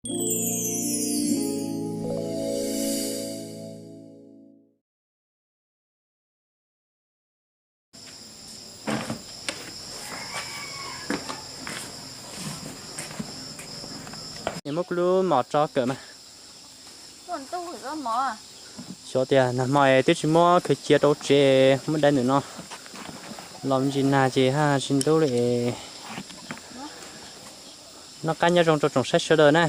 Muab kuv lub mom tso kawm mas. Xyov tias nag hmo es twb tsis muab khwv cia rau tsev, muab dai ntawm no los me ntsis nag ces haj tsis ntub li. Noj qab nyob zoo rau tsoom saib sawv daws na.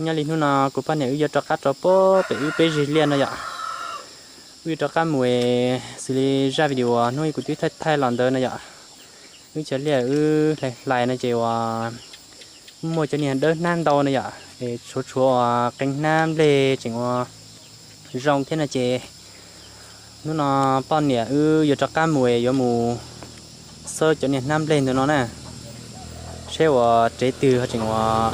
Nyob li hnub no kuv poj niam wb yuav rov qab rau pem wb peb zeg liaj no yom. Wb yuav rov qab mus xws li zaj video hnub kuv twb thaij thaij los ntawd no yom. Wb cov liaj wb hlais hlais no ces uas muaj cov niag dawb hnab ntau no yom, es tshuav tshuav uas qee hnab nplej tseem ua zoo thiab no ces hnub no poj niam wb yuav rov qab mus es yuav mus xawb cov niag hnab nplej ntawd no na, seb uas tsev twg ho tseem uas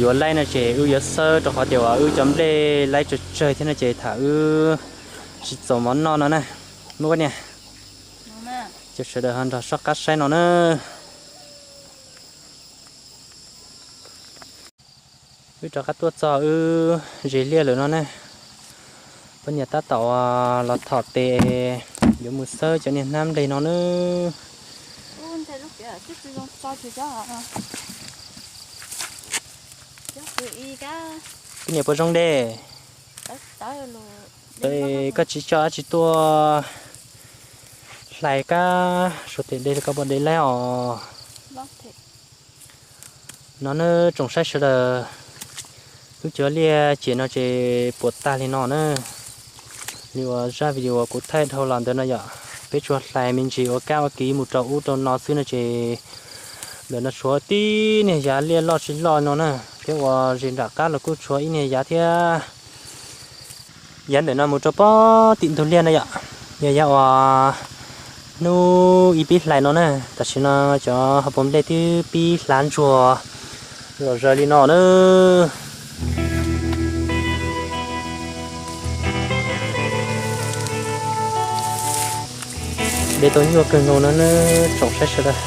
yuav laib no ces wb yuav xawb rau qhov tias uas wb cov nplej laib tsawg tsawg thiab no ces tham wb tsis txaus mov noj no na. Muaj koj niam, ces sawv daws ho nrog soj qab saib no na. Wb rov qab tuaj txog wb zes liaj lawm no ne. Poj niam tab tom los thom tes, yuav mus xawb cov niag hnab nplej no nawb. Poj niam puas zoo de? Koj tsis tso dab tsi tuaj hlais kab suav tes de li koj puas de laib os? No nawb tsoom saib sawv daws, wb cov liaj ciam no ces puas tag li no na. Li uas zaj video kuv thaij dhau los ntawd no yom, peb tsuas hlais me ntsis ua kab ua kiv mus rau ub rau no xwb no ces ntawm no tshuav tib niag yav liaj loj tsis loj no na, thiab uas zis nram qab los kuj tshuav ib niag yav thiab. Yav ntawm no mus rau pem tim ntug liaj no yom, yog yav uas hnub ib pib hlais no na, tam sim no cov hauv paus nplej twb pib hlav ntsuag zom zaws li no na. De tau nyuaj kawg nkaus no nawb tsoom saib sawv daws.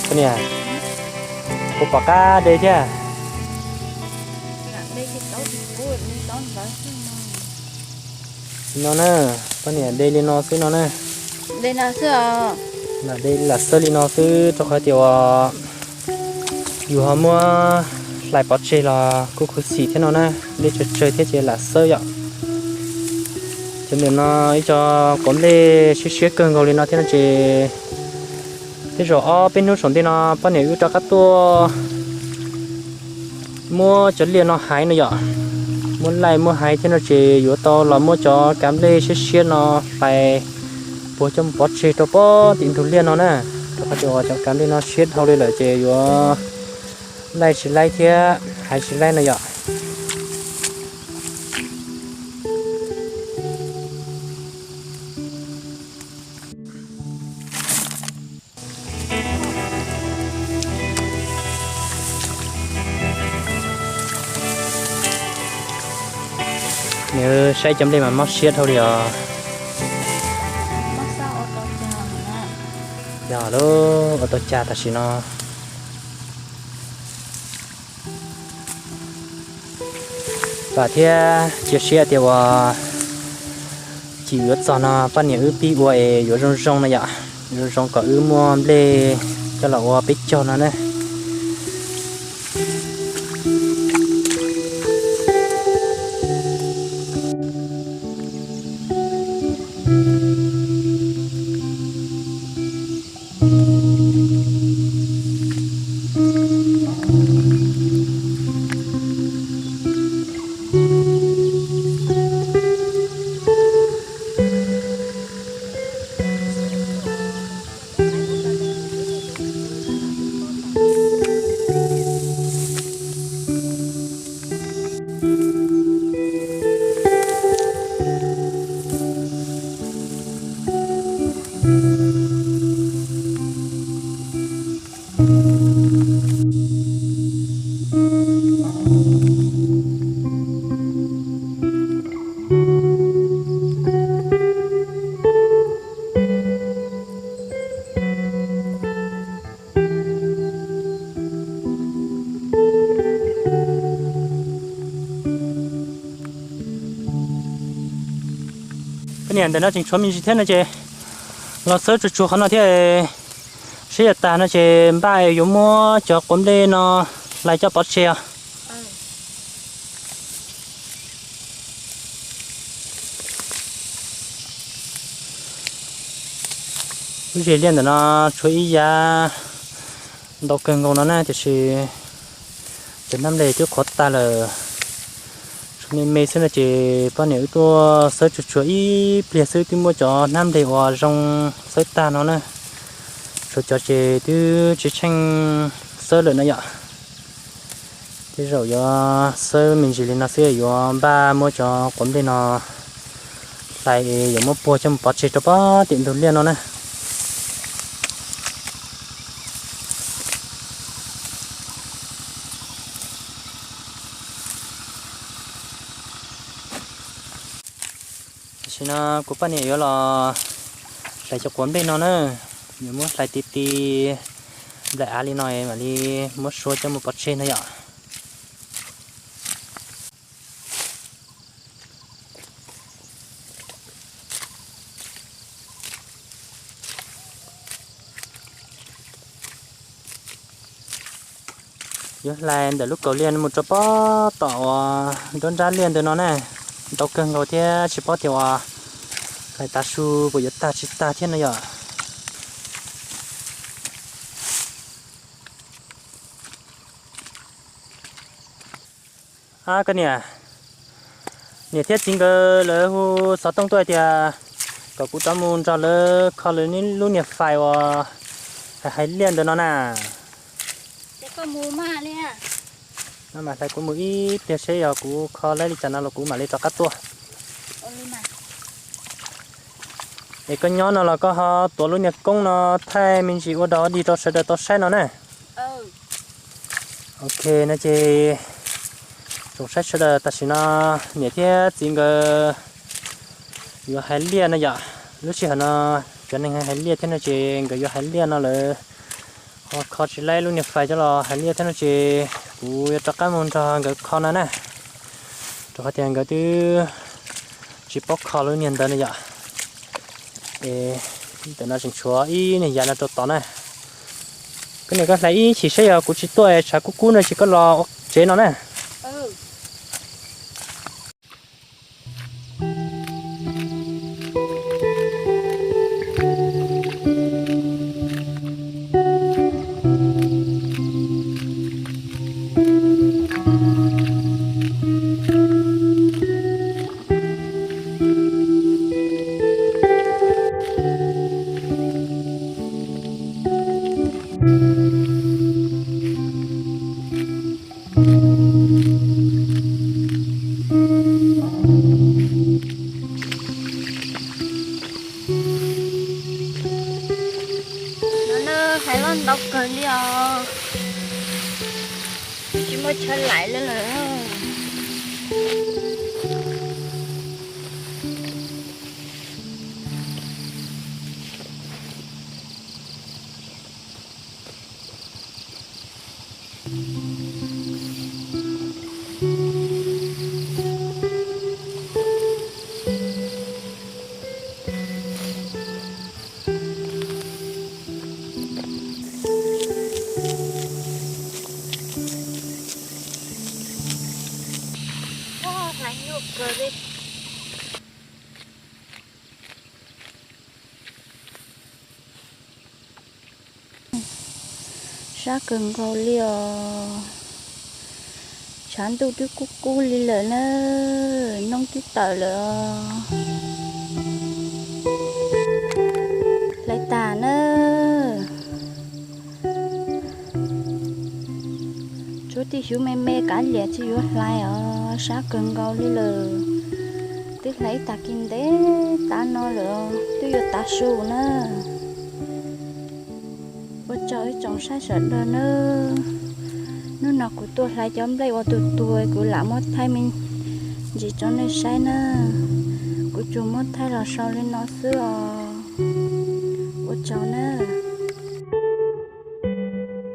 Koj niam, puas pom qab de thiab? No na, poj niam de li no xwb no na. Lam de lam xawb li no xwb rau qhov tias uas yus ho muab hlais pov tseg los kuj khuv xim thiab no na, nplej tsawg tsawg thiab ces lam xawb yom. Ces ntawm no ib co quav nplej siab siab kawg nkaus li no thiab no ces tej zaum ob peb hnub saum ntej no poj niam wb rov qab tuaj muab cov liaj no haiv no yom, muab laij muab haiv thiab no ces yuav tau los muab cov kav nplej siab siab no hlais puag coj mus pov tseg rau pem tim ntug liaj no na, rau qhov tias uas cov kav nplej no siab dhau li lawm ces yuav laij tsis laib thiab haiv tsis laib no yom. Nws saib cov nplej mas mob siab dhau li os. Yog lub ua tau cag tam sim no. Vam thiab cia siab tias uas chim yuav txog no poj niam wb pib ua es yuav zoo zoo no yom, yuav zoo zoo kom wb muaj nplej coj los ua peb caug no na. Ntawm no tseem tshuav me ntsis thiab no ces los xawb tsuag tsuag qhov no thiab, seb yuav tag no ces npaj yuav muab cov quav nplej no hlais coj pov tseg os. Lub zes liaj ntawm no tshuav ib yav ntau kawg nkaus no na, tiam sis cov hnab nplej twb qhuav tag lawm, tshuav me me xwb no ces poj niam wb tuaj xawb tsuag tsuag ib pliag xwb twb muab cov hnab nplej uas zoo xawb tag no na, tshuav cov ces twb tsis tsheej xawb lawm no yom. Tej zaum yuav xawb me ntsis li no xwb yuav npaj muab cov quav nplej no hlais, yuav muab puag coj mus pov tseg rau pem tim ntug liaj no na. Tam sim no kuv poj niam yuav los hlais cov quav nplej no na, yuav muab hlais ti ti nplaim av li no mam li muab sua coj mus pov tseg no yom. Yuav hlais ntawm lub kaum liaj mus rau pem tom uas nruab nrab liaj ntawm no na, ntau kawg nkaus thiab tsis paub tias uas hlais tav su puas yuav tag tsis tag thiab no yom. Ab koj niam, niam thiab txiv nkawd lawv hu xov tooj tuaj hais tias kom kuv rov mus nrog lawv kho lawv lub niag fais uas hais hais liaj ntawm no na. Koj mus mas li, no mas hlais kuv mus ib pliag seb yog kuv kho laib li cas no los kuv mam li rov qab tuaj. Es koj nyob no los koj ho tuav lub niag koob no thaij me ntsis ua dog dig rau sawv daws tau saib no na. Ok, no ces tsoom saib sawv daws, tam sim no niam thiab txiv nkawd yuav hais liaj no yom. Lub sij hawm no cov neeg hais liaj thiab no ces nkawd yuav hais liaj no lawm. Ho kho tsis laib lub niag fais coj los hais liaj thiab no ces kuv yuav rov qab mus nrog nkawd kho no na, rau qhov tias nkawd twb tsis paub kho lub niag ntawd no yom. Es ntawm no tseem tshuav ib niag yav no rau tod na. Koj niam, koj hlais ib chim seb yog kuv tsis tuaj tshav kub kub no ces koj los ua tsev no na. No na, hais loj ntau kawg li os, tsis muaj chaw laim li lawm. Hlais nyuaj kawg li. Sab kawg nkaus li os. Tshav ntuj twb kub kub li lawm na, noob twb tawm lawm os. Hlais tas na. Tshuav tib xyuv me me kav liam tsis yuav hlais os, sab kawg nkaus li lawm. Twb hlais ib tag kis ntev tav no lawm, twb yuav tav su na. Ua tsaug ib tsoom saib sawv daws nawb. Hnub no kuv tuaj hlais cov nplej ua tus tuag, kuv lam muab thaij me ntsis rau nej saib na. Kuv tsuas muab thaij los sau li no xwb os. Ua tsaug na.